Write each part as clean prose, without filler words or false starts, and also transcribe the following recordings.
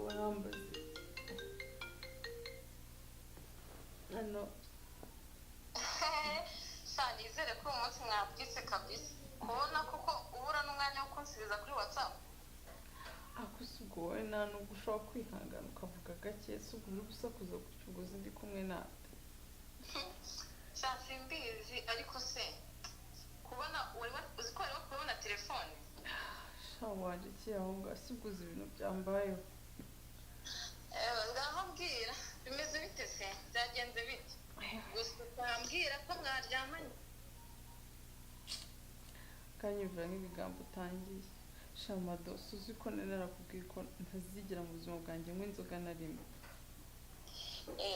Warambaze hano. Sha, nizere ko uyu munsi mwabyutse kabisa, kubona kuko ubura n'umwanya wo kunsubiza kuri WhatsApp. Ako si ubwo wowe nta nubwo ushobora kwihangana ukavuga gake? Si ubwo uri gusakuza gutyo, ubwo uzi ndi kumwe nawe? Sha, simbizi, ariko se kubona uzi ko wari kubona telefone. Sha, warekeye aho ngaho. Si ubwo uzi ibintu byambayeho? Ngaho mbwira, bimeze bite se? Byagenze bite? Gusa utambwira ko mwaryamanye. Kanyumvira nk'ibigambo utangiye. Sha Mado, uzi ko nari narakubwiye ko ntazigera mu buzima bwanjye nywa inzoga na rimwe?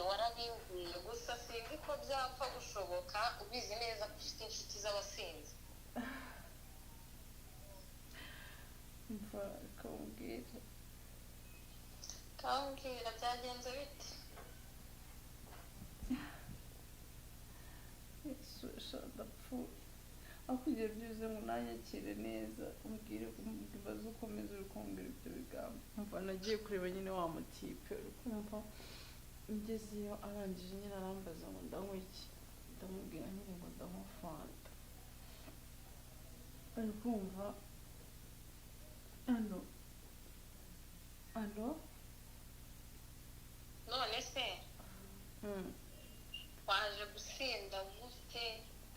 Warabimbwiye, gusa sinzi ko byapfa gushoboka, ubizi neza ko ufite inshuti z'abasinzi. Mva, reka nkubwire. Kambwira, byagenze bite? Yesu, sha, ndapfuye. Aho kugira byibuze ngo unanyakire neza, umbwire ibibazo, ukomeze uri kumbwira ibyo bigambo. Mva, nagiye kureba nyine wa mutipe, uri kumva? Ngezeyo, arangije nyine arambaza ngo ndanywa iki. Ndamubwira nyine ngo ndanywa fanta, uri kumva? Allo, allo? None se waje gusinda gute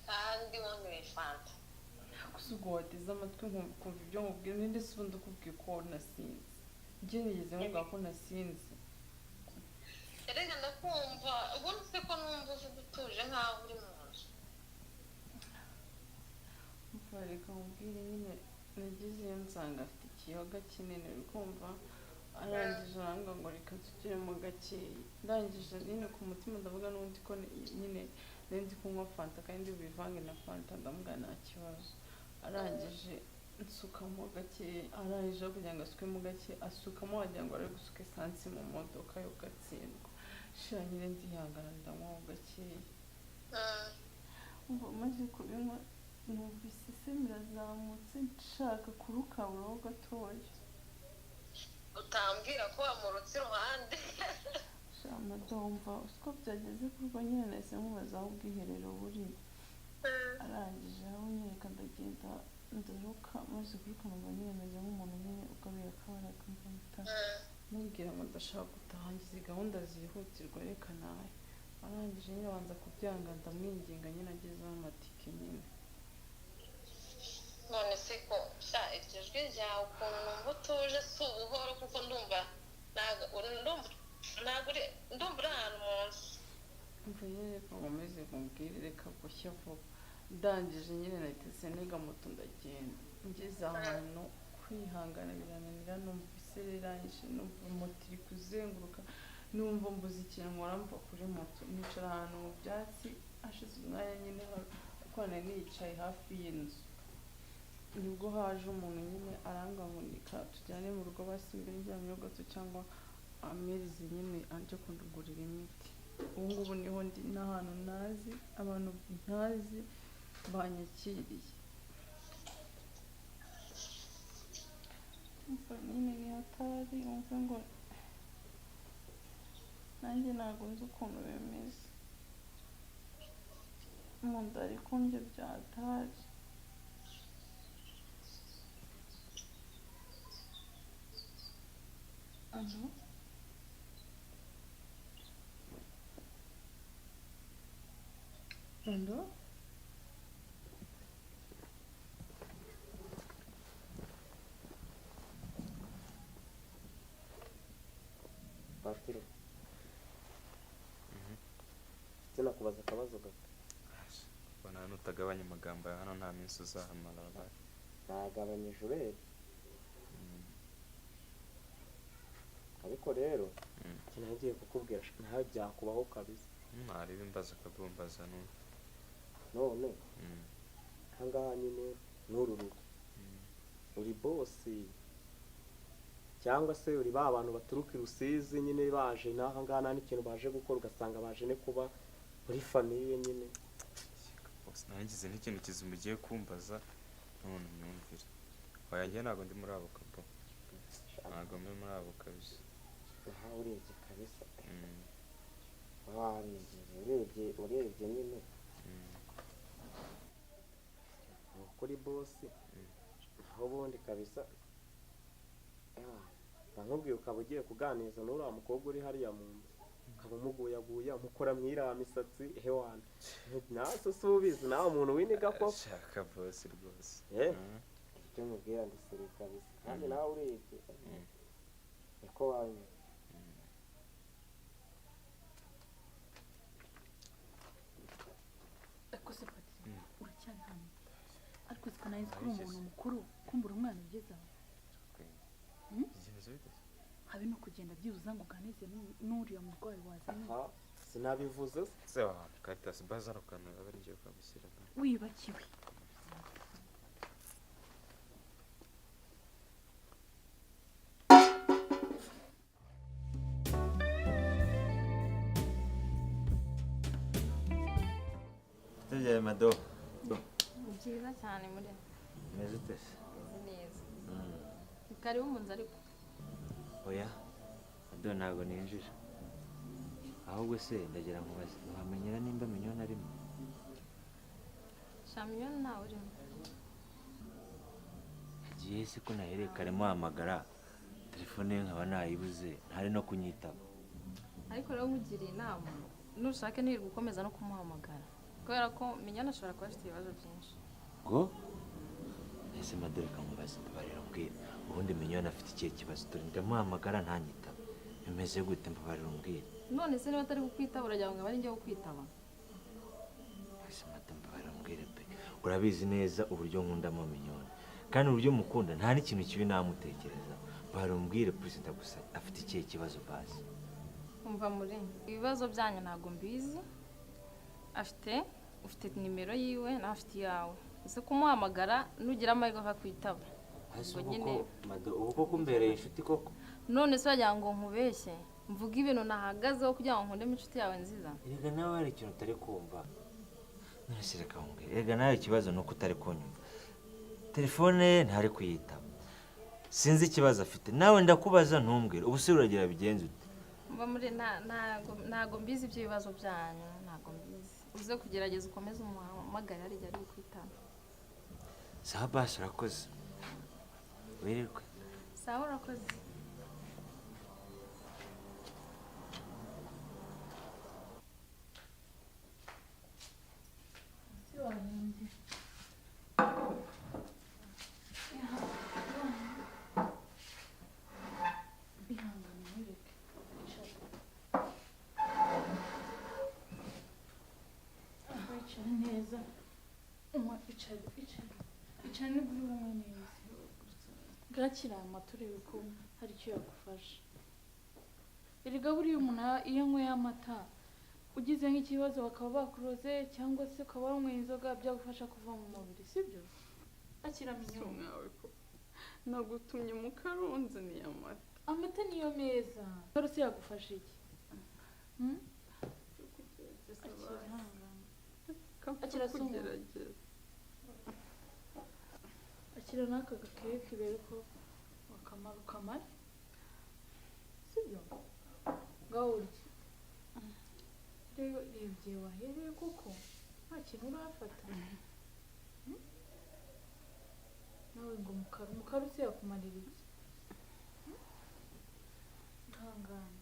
kandi wanyweye fanta? Gusa ubwo wateze amatwi nkumva ibyo nkubwira. Ninde se ubundi ukubwiye ko nasinze? Njye nigeze nkubwira ko nasinze? Erega ndakumva. Ubundi se ko numva uvuga utuje nkaho uri mu nzu? Umva, reka nkubwire nyine. Nagezeyo nsanga afite ikiyoga kinini, uri kumva? Arangije arambwira ngo reka tugiremo gakeya. Ndangije nyine ku mutima ndavuga n'ubundi ko nyine nari nzi kunywa fanta kandi bubivange na fanta. Ndamubwira nta kibazo. Arangije nsukamo gakeya. Arangije, aho kugira ngo asukemo gake, asukamo wagira ngo ari gusuka esansi mu modoka yo gatsindwa. Shira, nyine ndihangana, ndanywaho gakeya. Umva, maze kubinywa numva isesemi irazamutse, nshaka kurukaburaho gatoya. Utambwira ko wamurutse iruhande. Sha Mado, usiko byageze kurwa nyine, nahise nkubaza aho ubwiherero buri. Arangije aho nyereka, ndagenda ndaruka. Maze kuruka numva nyine meze nk'umuntu nyine ugaruye akabaraga. Mva, mubwira ngo ndashaka gutaha, ngize gahunda zihutirwa, reka nawe. Arangije nyine abanza kubyanga, ndamwinginga nyine, agezeho amatike nyine. None se ko sha, iryo jwi ryawe ukuntu numva utuje, si ubuhoro? Kuko ndumva ntabwo ndumva, ntabwo uri, ndumva uri ahantu mu nzu. Umva nyine, reka nkomeze nkubwire, reka gushya vuba. Ndangije nyine nahise ntega moto, ndagenda. Ngeze ahantu kwihangana birananira, numva isereri irangije, numva moto iri kuzenguruka, numva mbuze ikintu nkora. Mva kuri moto, nicara ahantu mu byatsi. Hashize umwanya nyine, kuko nari nicaye hafi y'inzu, nibwo haje umuntu nyine, arambwira ngo nika tujyane mu rugo, basi mbere ndyamyeho gato cyangwa ampereze nyine ajye kundugurira imiti. Ubu ngubu niho ndi, n'ahantu ntazi, abantu ntazi banyakiriye. Umva nyine, ni hatari. Wumve ngo nanjye ntabwo nzi ukuntu bimeze mu nda, ari kundya bya hatari. Allo, allo? Patiri, sinakubaza akabazo gato? Ubona hano utagabanya amagambo yawe, hano nta minsi uzahamara wabaye. Nagabanyije ubere, ariko rero ikintu nagiye kukubwira nawe byakubaho kabisa. Ntareba imbaza akabumbaza n'ubu. None ahangaha nyine n'uru rugo, uri bosi cyangwa se uri ba bantu baturuka i Rusizi nyine baje n'aha ngaha nta n'ikintu baje gukora, ugasanga baje no kuba muri famille nyine? Bose nangize n'ikintu kizima ugiye kumbaza, none unyumvire. Oya, njye ntabwo ndi muri abo kabo, ntabwo ndi muri abo kabisa. Urebye nyine ni ukuri bosi, aho ubundi kabisa nkubwiye ukaba ugiye kuganiriza n'uriya mukobwa uri hariya mu nzu, ukaba umuguyaguya umukora mu iriya misatsi hewana, nawe se ubizi nawe umuntu w'iniga koko. Shaka bosi rwose. Icyo nkubwira ndi seri kabisa, kandi nawe urebye niko wabimenya. Ariko se Patrick, uracyari hano? Ariko siko nari nzi ko uri umuntu mukuru, kumbura umwana ugeze aho. Bimeze bite se? Habe no kugenda byibuza ngo uganize n'uriya murwayi wazanye. Aha sinabivuze se. Se wa Caritas bazara kantu aba ari ngiye kamushyira. Wibagiwe. Tujye mado. Byiza cyane muri Meze ute se? meze neza. Ni karibu mu nzu ariko. Oya mado, ntabwo ninjira. Ahubwo se ndagira ngo ubaze, wamenyera nimba Mignonne arimo? Sha Mignonne ntawe urimo. Yagiye se ko nahereye kare muhamagara telefone ye nkaba nayibuze, ntari no kunyitaba. Ariko rero nkugiriye inama, nushake ntirirwe ukomeza no kumuhamagara, kubera ko Mignonne ashobora kuba afite ibibazo byinshi. Ngo ese mado, reka nkubaze, mbabarira umbwire, ubundi Mignonne afite ikihe kibazo? Dore ndamuhamagara ntanyitaba, bimeze gute? Mbabarira umbwire. None se niba atari kukwitaba uragira ngo abe ari njye kukwitaba? Ese mado, mbabarira umbwire pe, urabizi neza uburyo nkundamo Mignonne, kandi uburyo mukunda nta n'ikintu kibi namutekereza. Mbabarira umbwire perezida gusa, afite ikihe kibazo basi? Umva muri ibibazo byanyu ntabwo mbizi. Afite ufite nimero yiwe nawe afite iyawe, ese kumuhamagara nugira amahirwe akakwitaba. Ese Ubwo ubu nyine- ko mado, ubu koko umbereye inshuti koko? None se wagira ngo nkubeshye mvuge ibintu nahagazeho kugira ngo nkundemo inshuti yawe nziza? Erega nawe hari ikintu utari kumva. None se reka nkubwire, erega nawe ikibazo ni uko utari kunyumva. Telefone ye ntari kuyitaba, sinzi ikibazo afite, nawe ndakubaza ntumbwire. Ubu se uragira bigenze ute? Mva muri ntago mbizi ibyo bibazo byanyu, ntago mbizi. Uze kugerageza ukomeze umuhamagare hari igihe ari bukwitaba. Sawa basi, urakoze, wirirwe. Sawa urakoze. Ihangane ntureke. Icara neza. Unywa, icara, icara. Icara nibwo uri bunywe neza. Bwakira amata urebe ko hari icyo yagufasha. Erega buriya umuntu iyo anyweye amata, ugize nk'ikibazo bakaba bakuroze cyangwa se ukaba wanyweye inzoga byagufasha kuva mu mubiri, sibyo? Akira Mignonne. Mwawe ko nagutumye mu karunzi ni amata. Amata niyo meza. Karose yagufasha iki? Kugerageza Akira basi. ihangane. Kapfa Akira se unywe. kugerageza. Akira n'aka gakeke rero ko wakamara ukamara, sibyo? Ngaho urye. Rero reba igihe wahereye kuko nta kintu urafata. Nawe ngo mukara umukara se yakumarira iki? Ihangane,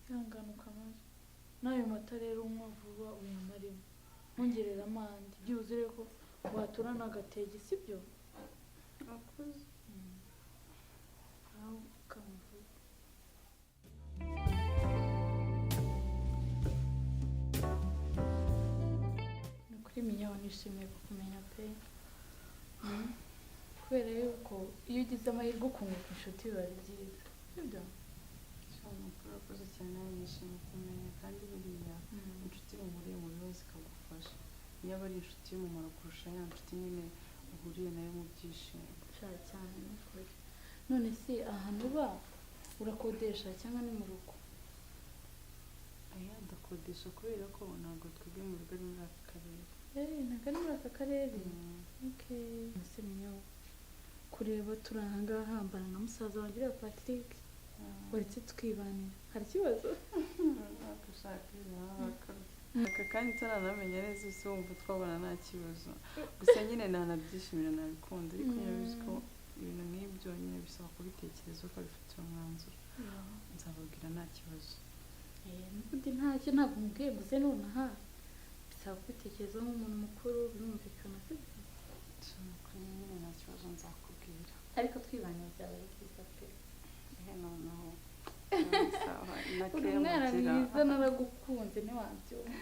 ihangane ukamare n'ayo mata rero unywa vuba uyamaremo, nkongereramo andi byibuze urebe ko watura n'agatege, sibyo? Murakoze. Nawe ukanywa vuba. Ni ukuri Mignonne, nishimiye kukumenya pe. Kubera yuko iyo ugize amahirwe ukunguka inshuti biba ari byiza, sibyo? Sha mukuru urakoze cyane, nawe nishimiye kumenya, kandi buriya inshuti muhuriye mu bibazo ikagufasha iyo aba ari inshuti y'umumaro kurusha ya nshuti nyine uhuriye nayo mu byishimo. Sha cyane ni ukuri. None se ahantu uba urakodesha cyangwa ni mu rugo? Aya ndakodesha kubera ko ntabwo twebwe mu rugo ari muri aka karere. Ntabwo ari muri aka karere. Okay. Ese Mignonne, kureba turi aha ngaha hambana na musaza wanjye uriya Patrick. Uretse twibanira, hari ikibazo? Aka kanya utaranamenya neza, ese wumva twabona nta kibazo? Gusa nyine nanabyishimira, nabikunda, ariko nyine uzi ko ibintu nk'ibyo nyine bisaba kubitekereza ukabifatira umwanzuro. Nzababwira, nta kibazo. N'ubundi ntacyo, ntabwo mubwiye ngo uze nonaha, bisaba kubitekerezaho nk'umuntu mukuru, birumvikana, sibyo? Kuri nyine nta kibazo, nzakubwira. Ariko twibanira byaba ari byiza pe. Ehe, noneho sawa na Uri keya umwana mugira. mwiza, naragukunze ntiwabyumva.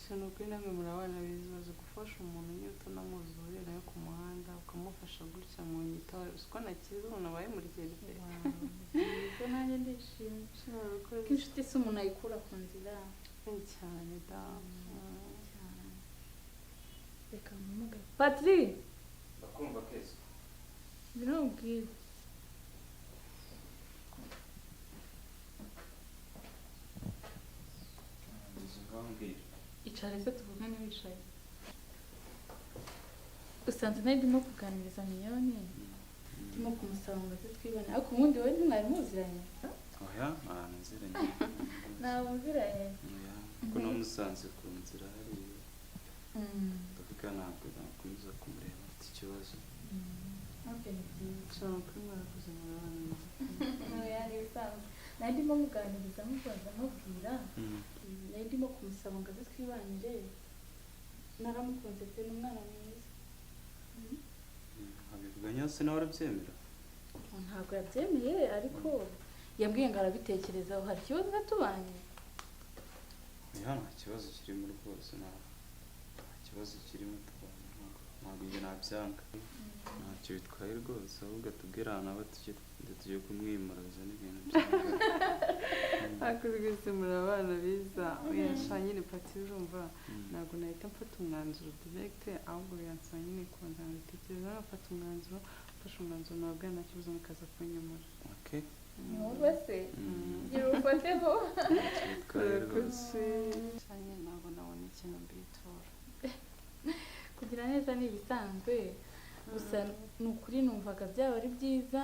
Sha, ni ukuri namwe muri abana beza. Bazi gufasha umuntu nyine utanamuzi, uhuriye nawe ku muhanda, ukamufasha gutya mu nyitaho. Uzi ko nakize umuntu abaye muri gereza? Byiza, nanjye ndishimye. Sha, urakoze. Ko inshuti si umuntu ayikura ku nzira. Cyane da. Cyane. Reka mpamagare Patri. Ndakumva Keza. Biramubwira. Ngeze ngaho, mbwira. Icara se tuvugane wicaye. Usanze nari ndimo kuganiriza Mignonne, ndimo kumusaba ngo aze twibane, ariko ubundi wowe ntimwari muziranye? Oya, nta nziranye. Ntabwo muziranye? Oya, kuko namusanze ku nzira hariya, ndavuga ntabwo nakomeza kumureba, afite ikibazo. Okay, ni byiza. Sha, ni ukuri mwarakoze, muri abana beza. Oya, ni ibisanzwe, nari ndimo muganiriza, mubaza, mubwira, nari ndimo kumusaba ngo aze twibanire. Naramukunze pe, ni umwana mwiza. Abivuga nyose nawe arabyemera? Ntabwo yabyemeye, ariko yambwiye ngo arabitekerezaho. Hari ikibazo tubanye? Oya, nta kibazo kirimo rwose, nta kibazo kirimo tubanye, ntabwo njye nabyanga, ntacyo bitwaye rwose. Ahubwo atubwire ahantu aba, tujye kumwimuraza n'ibintu byanga. Ariko rwose muri abana beza. Oya sha, nyine Pati, urumva ntabwo nahita mfata umwanzuro direct, ahubwo biransaba nyine kubanza nkabitekereza, nkafata umwanzuro. Mfashe umwanzuro nababwira, nta kibazo, mukaza kunyemura. Okay. Ntiwumva se? Gira ufate vuba. Ntacyo bitwaye rwose. Sha, nyine ntabwo nabona ikintu mbitura. Kugira neza ni ibisanzwe, gusa ni ukuri numvaga byaba ari byiza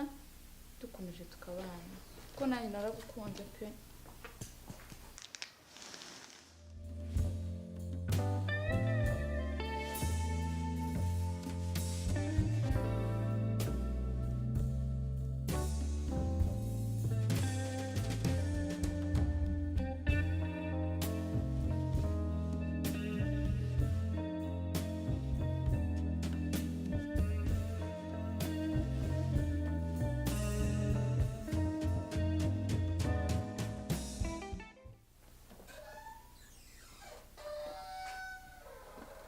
dukomeje tukabana, kuko nanjye naragukunze pe.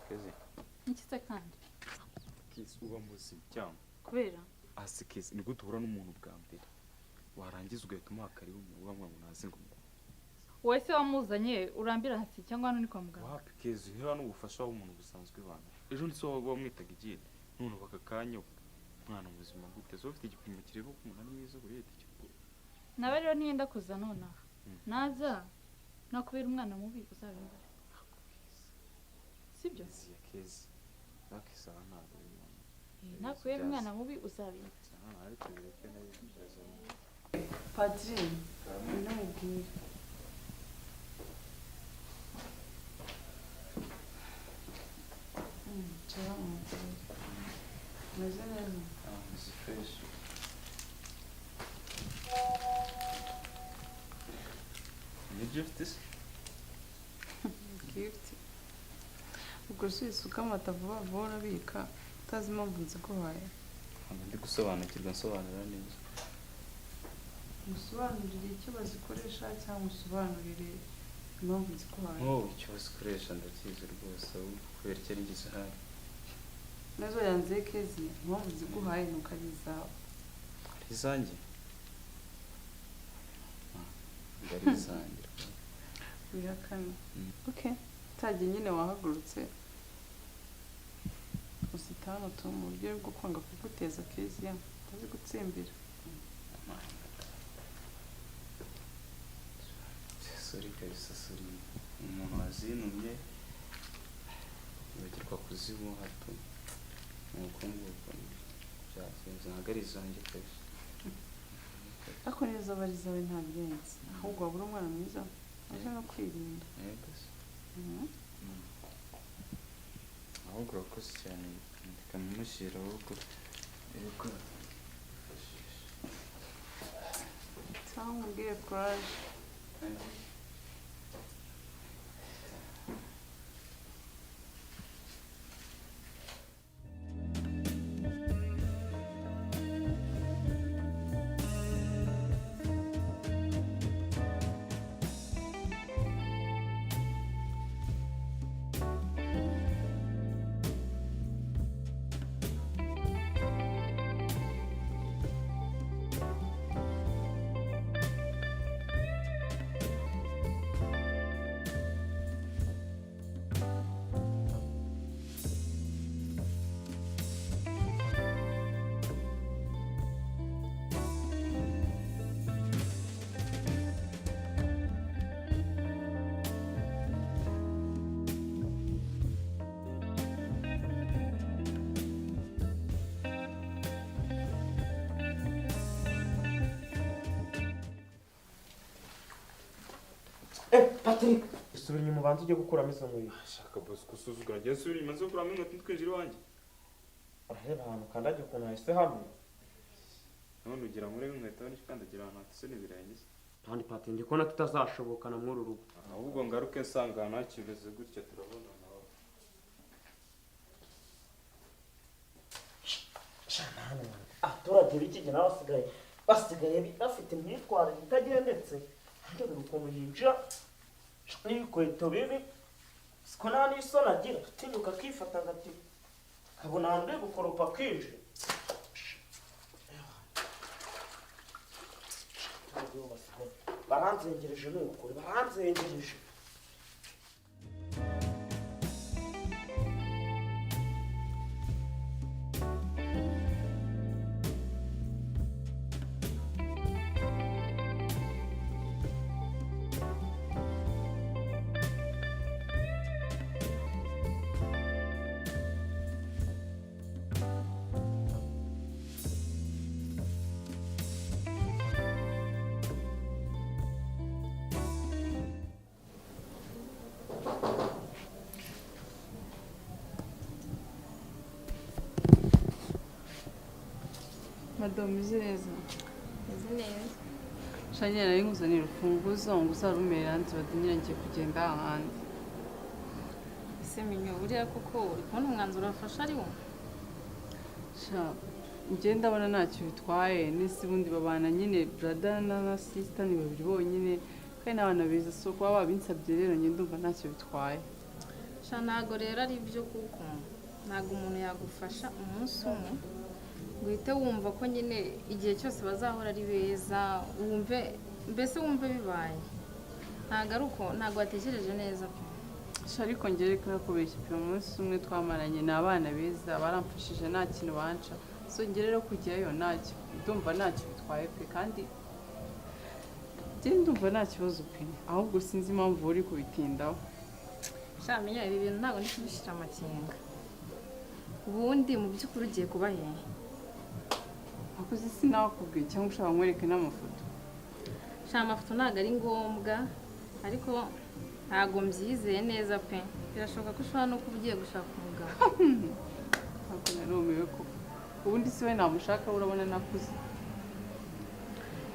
Kezi. Iki se kandi? Kezi, uba muzima cyangwa? Kubera? Asi Kezi, ni gute uhura n'umuntu bwa mbere, warangiza ugahita umuha karibu mu rugo ngo naze ngo Wowe se wamuzanye urambira hasi, cyangwa hano ni kwa muganga? Wapi Kezi, niba n'ubufasha w'umuntu busanzwe bana ejo ndetse waba wamwitaga igenda, none ubu aka kanya umwana muzima gute? So ufite igipimo kireba ko umuntu ari mwiza buri leta ikikugura. Nawe rero ntiyenda kuza nonaha. Naza nakubera umwana mubi uzabimbare, sibyo? Kezi ya Kezi nakisaba ntabwo ari umuntu. Nakubera umwana mubi uzabimbare. Ariko bireke nayo byazana. Padiri, ndamubwira. Nshobora kumubwira. Umeze neza? Ah, meze fresh. Ni gift se? Gift. Ubwo si isuka amata vuba vuba urabika utazi impamvu nziguhaye? Ntabwo ndi gusobanukirwa, nsobanura neza. Musobanurire icyo bazikoresha cyangwa usobanurire impamvu nziguhaye? Oh, icyo bazikoresha ndakizi rwose, ahubwo kubera icyo ari ngize hano. Nazo yanze Kezi, impamvu nziguhaye nuko ari izawe. Ari izanjye? Ah, ntabwo ari izanjye rwose. Wihakana. Mm. Okay, utagiye nyine wahagurutse usitani tu mu buryo bwo kwanga kuguteza Keziya utazi gutsimbira. Sorry kabisa, sorry. Umuntu wazinumye yibagirwa kuzimuha tu. Ni uko nguko byagenze, ntabwo ari izanjye kabisa. Ariko neza aba ari izawe nta birenze, ahubwo waba uri umwana mwiza aje no kwirinda. Yego se. Mhm. Ahubwo urakoze cyane, reka mpimushyire ahubwo reka. Cyangwa umbwire courage. Eh, Patrick, subira inyuma ubanze ujye gukuramo izo nkweto. Shaka boss gusuzugura, ngiye nsubira inyuma nzo kuramo inkweto twinjira iwanjye. Urareba ahantu ukandagira ukuntu hahise hamwe. None ugira ngo urebe inkweto aho ukandagira ahantu hatose n'ibirenge se? Kandi Patrick, ndi kubona tutazashobokana muri uru rugo. Ahubwo ngaruke nsanga ahantu hakimeze gutya turabona nawe. Abaturage b'iki gihe nabo basigaye bafite imyitwarire itagendetse. Ndebera ukuntu yinjira n'ibikweto bibi, siko nta n'isoni agira, atinyuka akifata agati akabona ahantu uri gukoropa akinjira. Abaturage bo basigaye baranzengereje, ni ukuri baranzengereje. Madamu, uzi neza? Meze neza. Shanyira, nari nkuzaniye urufunguzo ngo uzarumere hanze badinyira, ngiye kugenda ahandi. Ese Minyo, buriya koko uri kubona umwanzuro wafashe ari wo? Sha, njye ndabona ntacyo bitwaye, n'isi ubundi babana nyine brother na sister ni babiri bonyine, kandi n'abana beza, so kuba babinsabye rero njye ndumva ntacyo bitwaye. Sha, ntago rero ari byo, kuko ntago umuntu yagufasha umunsi umwe ngo uhite wumva ko nyine igihe cyose bazahora ari beza, wumve mbese wumve bibaye. Ntago ari uko, ntago watekereje neza pe. Sha, ariko njye reka nakubeshya pe, umunsi umwe twamaranye ni abana beza, baramfashije, nta kintu banca, so njye rero kujyayo ntacyo, ndumva ntacyo bitwaye pe, kandi njye ndumva nta kibazo pe, ahubwo sinzi impamvu uri kubitindaho. Sha menya, ibi bintu ntabwo ndi kubishyira amakenga. Ubundi mu by'ukuri ugiye kuba hehe? Akoze sinakubwiye, cyangwa ushaka nkwereke n'amafoto? Sha, amafoto ntabwo ari ngombwa, ariko ntabwo mbyizeye neza pe. Birashoboka ko ushobora no kuba ugiye gushaka umugabo. Ntabwo narumiwe koko, ubundi si we namushaka, urabona nakuze.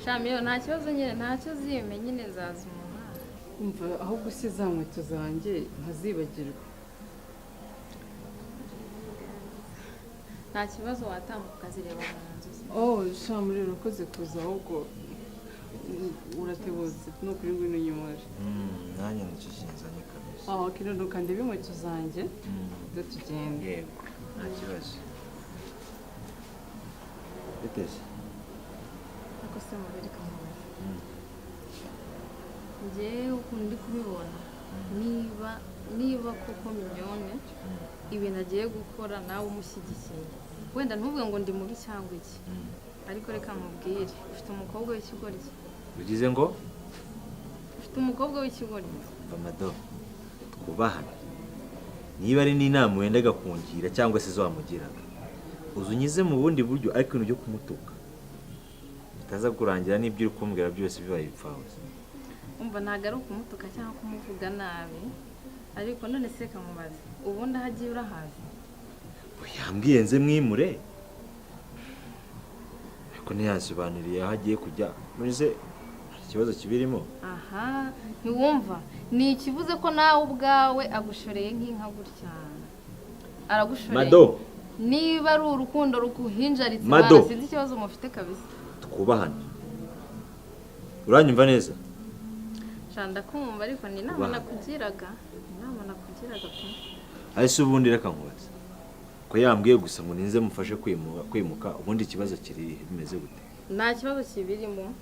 Sha Miyo, nta kibazo nyine, ntacyo zime nyine, zaza umuhanda. Umva, ahubwo se za nkweto zanjye ntazibagirwa. Nta kibazo, watambuka ukazireba mu nzu ze. Oh sha, muri urakoze kuza, ahubwo uratebutse ni ukuri, ngwino unyimure. Nanjye nicyo kinzanye kabisa. Aho kinunuka ndebe inkweto zanjye ibyo tugenda. Yego, nta kibazo, biteze. Ariko se mubiri kamubaza, njyewe ukuntu ndi kubibona, niba koko Mignone ibintu agiye gukora nawe umushyigikiye, wenda ntuvuge ngo ndi mubi cyangwa iki, ariko reka nkubwire, ufite umukobwa w'ikigoryi. Ugize ngo? Ufite umukobwa w'ikigoryi. Mado, twubahane. Niba ari n'inama wendaga kungira cyangwa se izo wamugiraga, uza unyize mu bundi buryo, ariko ibintu byo kumutuka Bitaza kurangira n'ibyo uri kumbwira byose bibaye ibipfabusa. Umva, ntabwo ari ukumutuka cyangwa kumuvuga nabi, ariko none se reka nkubaze, ubundi aho agiye urahazi? Yambwiye nze mwimure, ariko ntiyansobanuriye aho agiye kujya. None se hari ikibazo kibirimo? Aha ntiwumva, ni ikivuze ko nawe ubwawe agushoreye nk'inka gutya, aragushoreye. Mado. Niba ari urukundo ruguhinjaritse. Mado. Mwana, sinzi ikibazo mufite kabisa. Twubahane, uranyumva neza? Sha, ndakumva, ariko ni inama Twubahane. nakugiraga, ni inama nakugiraga pe. Ariko ubundi reka nkubaze, ko yambwiye gusa ngo ninze mufashe kwimuka, ubundi ikibazo kiri bimeze gute? Nta kibazo kibirimo,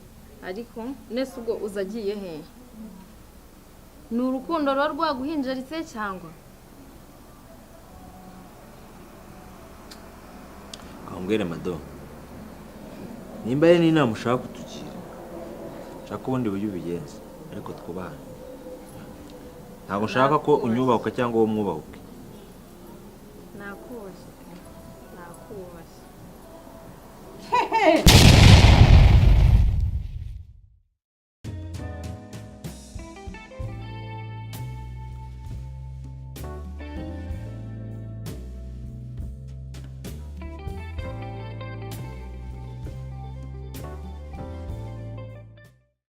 ariko nese ubwo uza agiye hehe? Ni urukundo ruba rwaguhinjaritse cyangwa? Kambwire Mado, nimba ari n'inama ushaka kutugira, shaka ubundi buryo ubigenza, ariko twubahane. Ntabwo nshaka ko unyubahuka cyangwa wowe umwubahuke. Nakubashye pe, nakubashye.